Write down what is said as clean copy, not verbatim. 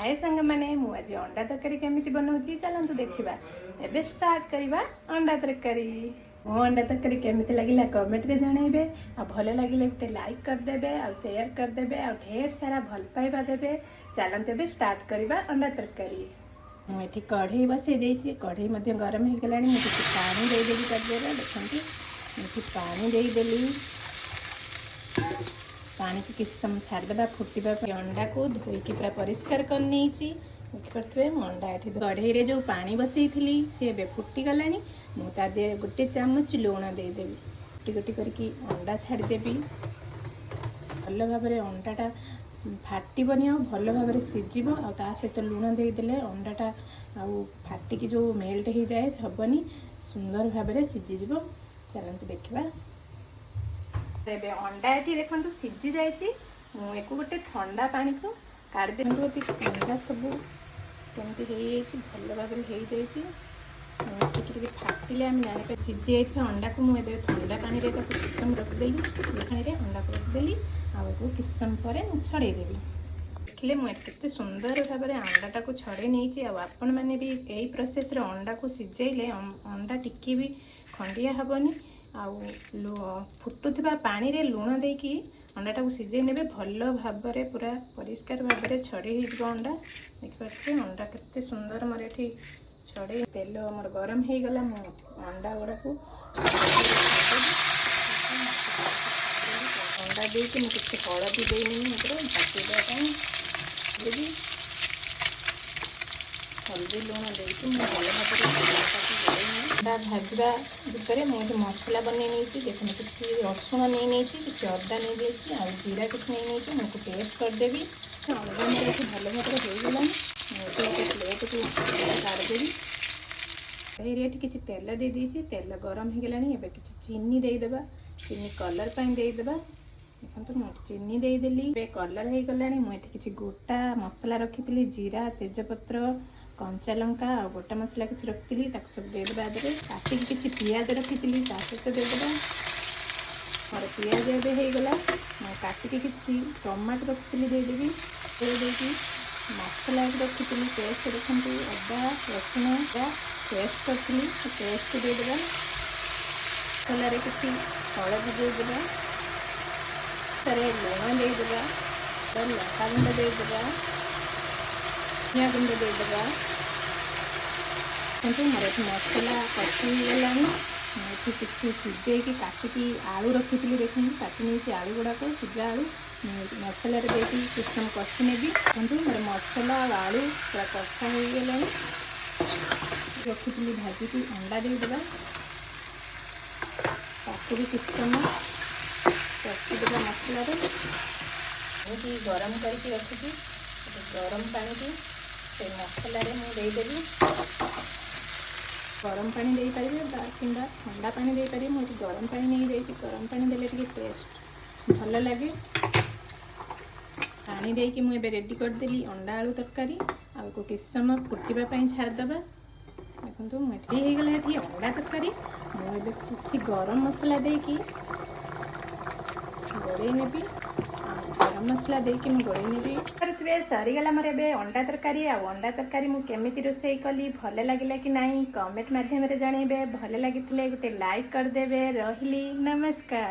ହାଏ ସାଙ୍ଗମାନେ, ମୁଁ ଆଜି ଅଣ୍ଡା ତରକାରୀ କେମିତି ବନାଉଛି, ଚାଲନ୍ତୁ ଦେଖିବା। ଏବେ ଷ୍ଟାର୍ଟ କରିବା ଅଣ୍ଡା ତରକାରୀ। ମୋ ଅଣ୍ଡା ତରକାରୀ କେମିତି ଲାଗିଲା, କମେଣ୍ଟରେ ଜଣାଇବେ। ଆଉ ଭଲ ଲାଗିଲେ ଗୋଟେ ଲାଇକ୍ କରିଦେବେ ଆଉ ସେୟାର କରିଦେବେ ଆଉ ଢେର ସାରା ଭଲ ପାଇବା ଦେବେ। ଚାଲନ୍ତୁ, ଏବେ ଷ୍ଟାର୍ଟ କରିବା ଅଣ୍ଡା ତରକାରୀ। ମୁଁ ଏଠି କଢ଼େଇ ବସେଇ ଦେଇଛି। କଢ଼େଇ ମଧ୍ୟ ଗରମ ହେଇଗଲାଣି। ମୁଁ କିଛି ପାଣି ଦେଇଦେବି ତା ଦେହରେ। ଦେଖନ୍ତୁ, ମୁଁ ଏଠି ପାଣି ଦେଇଦେଲି। ପାଣିକୁ କିଛି ସମୟ ଛାଡ଼ିଦେବା ଫୁଟିବା ପାଇଁ। ଅଣ୍ଡାକୁ ଧୋଇକି ପୁରା ପରିଷ୍କାର କରିନେଇଛି। ଦେଖିପାରୁଥିବେ, ମୁଁ ଅଣ୍ଡା ଏଠି କଢ଼େଇରେ ଯେଉଁ ପାଣି ବସେଇଥିଲି, ସେ ଏବେ ଫୁଟିଗଲାଣି। ମୁଁ ତା ଦେହରେ 1 ଚାମଚ ଲୁଣ ଦେଇଦେବି। ଗୋଟି ଗୋଟି କରିକି ଅଣ୍ଡା ଛାଡ଼ିଦେବି। ଭଲ ଭାବରେ ଅଣ୍ଡାଟା ଫାଟିବନି ଆଉ ଭଲ ଭାବରେ ସିଝିବ। ଆଉ ତା ସହିତ ଲୁଣ ଦେଇଦେଲେ ଅଣ୍ଡାଟା ଆଉ ଫାଟିକି ଯେଉଁ ମେଲ୍ଟ ହେଇଯାଏ, ହେବନି, ସୁନ୍ଦର ଭାବରେ ସିଝିଯିବ। ଚାଲନ୍ତୁ ଦେଖିବା। ଏବେ ଅଣ୍ଡା ଏଠି ଦେଖନ୍ତୁ ସିଝି ଯାଇଛି। ମୁଁ ଏକୁ ଗୋଟେ ଥଣ୍ଡା ପାଣିକୁ କାଢ଼ି ଦିଅନ୍ତୁ। ଏଠି ଅଣ୍ଡା ସବୁ କେମିତି ହେଇଯାଇଛି, ଭଲ ଭାବରେ ହେଇଯାଇଛି। ଟିକେ ଟିକେ ଫାଟିଲେ ଆମେ ଜାଣିପାରିବା ସିଝି ଯାଇଥିବା ଅଣ୍ଡାକୁ। ମୁଁ ଏବେ ଥଣ୍ଡା ପାଣିରେ ତାକୁ କିଛି ସମୟ ରଖିଦେଲି। ଥଣ୍ଡା ପାଣିରେ ଅଣ୍ଡାକୁ ରଖିଦେଲି ଆଉ ଏକୁ କିଛି ସମୟ ପରେ ମୁଁ ଛଡ଼େଇ ଦେବି। ଦେଖିଲେ, ମୁଁ ଏଠି କେତେ ସୁନ୍ଦର ଭାବରେ ଅଣ୍ଡାଟାକୁ ଛଡ଼େଇ ନେଇଛି। ଆଉ ଆପଣମାନେ ବି ଏଇ ପ୍ରୋସେସ୍ରେ ଅଣ୍ଡାକୁ ସିଝେଇଲେ ଅଣ୍ଡା ଟିକେ ବି ଖଣ୍ଡିଆ ହେବନି। ଆଉ ଫୁଟୁଥିବା ପାଣିରେ ଲୁଣ ଦେଇକି ଅଣ୍ଡାଟାକୁ ସିଝେଇ ନେବେ। ଭଲ ଭାବରେ ପୁରା ପରିଷ୍କାର ଭାବରେ ଛଡ଼େଇ ହେଇଯିବ ଅଣ୍ଡା। ଦେଖିପାରୁଥିବେ, ଅଣ୍ଡା କେତେ ସୁନ୍ଦର ମୋର ଏଠି ଛଡ଼େଇ। ତେଲ ଆମର ଗରମ ହେଇଗଲା। ମୁଁ ଅଣ୍ଡା ଗୁଡ଼ାକୁ ଅଣ୍ଡା ଦେଇକି ମୁଁ କିଛି ହଳଦୀ ଦେଇନି ଉପରେ ଭାଜିବା ପାଇଁ ଦେବି। ହଳଦୀ ଲୁଣ ଦେଇକି ମୁଁ ଭଲ ଭାବରେ ଅଣ୍ଡାଟାକୁ ଗୋଳେଇ ନେବି। ଅଣ୍ଡା ଭାଜିବା ଭିତରେ ମୁଁ ଏଠି ମସଲା ବନେଇ ନେଇଛି। ଦେଖନ୍ତୁ, କିଛି ରସୁଣ ନେଇ ନେଇଛି, କିଛି ଅଦା ନେଇଯାଇଛି ଆଉ ଜିରା କିଛି ନେଇ ନେଇଛି। ମୁଁ ଏକୁ ପେଷ୍ଟ କରିଦେବି। ଅଣ୍ଡା ମୋର ଏଠି ଭଲ ଭାବରେ ହେଇଗଲାଣି। ମୁଁ ଏଠି ଗୋଟେ ପ୍ଲେଟ୍କୁ କାଢ଼ିଦେବି। କଢ଼େଇରେ ଏଠି କିଛି ତେଲ ଦେଇଦେଇଛି। ତେଲ ଗରମ ହେଇଗଲାଣି। ଏବେ କିଛି ଚିନି ଦେଇଦେବା। ଚିନି କଲର୍ ପାଇଁ ଦେଇଦେବା। ଦେଖନ୍ତୁ, ମୁଁ ଏଠି ଚିନି ଦେଇଦେଲି। ଏବେ କଲର୍ ହେଇଗଲାଣି। ମୁଁ ଏଠି କିଛି ଗୋଟା ମସଲା ରଖିଥିଲି, ଜିରା, ତେଜପତ୍ର, କଞ୍ଚା ଲଙ୍କା ଆଉ ଗୋଟା ମସଲା କିଛି ରଖିଥିଲି, ତାକୁ ସବୁ ଦେଇଦେବା। ଦେହରେ କାଟିକି କିଛି ପିଆଜ ରଖିଥିଲି, ତା ସହିତ ଦେଇଦେବା। ମୋର ପିଆଜ ଏବେ ହେଇଗଲା। ମୁଁ କାଟିକି କିଛି ଟମାଟୋ ରଖିଥିଲି, ଦେଇଦେବି। ଦେଇକି ମସଲା ବି ରଖିଥିଲି ପେଷ୍ଟ, ଦେଖନ୍ତୁ, ଅଦା ରସୁଣ ପେଷ୍ଟ କରିଥିଲି, ସେ ପେଷ୍ଟ ଦେଇଦେବା। ମସଲାରେ କିଛି ହଳଦୀ ଦେଇଦେବା, ତାରେ ଲୁଣ ଦେଇଦେବା, ଲଙ୍କା ଗୁଣ୍ଡ ଦେଇଦେବା, ଧନିଆ ଗୁଣ୍ଡ ଦେଇଦେବା। କିନ୍ତୁ ମୋର ଏଠି ମସଲା କଷି ହେଇଗଲାଣି। ମୁଁ ଏଠି କିଛି ସିଝେଇକି କାଟିକି ଆଳୁ ରଖିଥିଲି। ଦେଖନ୍ତୁ, କାଟି ନେଇଛି ଆଳୁ ଗୁଡ଼ାକ, ସିଝା ଆଳୁ। ମୁଁ ମସଲାରେ ଦେଇକି କିଛି ସମୟ କଷି ନେବି। ଦେଖନ୍ତୁ, ମୋର ମସଲା ଆଉ ଆଳୁ ପୁରା କଷା ହେଇଗଲାଣି। ରଖିଥିଲି ଭାଜିକି ଅଣ୍ଡା ଦେଇଦେବା। ତାକୁ ବି କିଛି ସମୟ କଷିଦେବା ମସଲାରେ। ପାଣିକି ଗରମ କରିକି ରଖିଛି। ଗରମ ପାଣିକି ସେ ମସଲାରେ ମୁଁ ଦେଇଦେବି। ଗରମ ପାଣି ଦେଇପାରିବେ ବା କିମ୍ବା ଥଣ୍ଡା ପାଣି ଦେଇପାରିବେ। ମୁଁ ଏଠି ଗରମ ପାଣି ନେଇଯାଇଛି। ଗରମ ପାଣି ଦେଲେ ଟିକେ ଟେଷ୍ଟ ଭଲ ଲାଗେ। ପାଣି ଦେଇକି ମୁଁ ଏବେ ରେଡ଼ି କରିଦେଲି ଅଣ୍ଡା ଆଳୁ ତରକାରୀ। ଆଉ କିଛି ସମୟ ଫୁଟିବା ପାଇଁ ଛାଡ଼ିଦେବା। ଦେଖନ୍ତୁ, ମୁଁ ଏଠି ହେଇଗଲା ଏଠି ଅଣ୍ଡା ତରକାରୀ। ମୁଁ ଏବେ କିଛି ଗରମ ମସଲା ଦେଇକି ଗୋଳେଇ ନେବି। ଗରମ ମସଲା ଦେଇକି ମୁଁ ଗୋଳେଇ ନେବି। କରୁଥିବେ, ସରିଗଲା ମୋର ଏବେ ଅଣ୍ଡା ତରକାରୀ। ଆଉ ଅଣ୍ଡା ତରକାରୀ ମୁଁ କେମିତି ରୋଷେଇ କଲି, ଭଲ ଲାଗିଲା କି ନାହିଁ, କମେଣ୍ଟ ମାଧ୍ୟମରେ ଜଣାଇବେ। ଭଲ ଲାଗିଥିଲେ ଗୋଟେ ଲାଇକ୍ କରିଦେବେ। ରହିଲି, ନମସ୍କାର।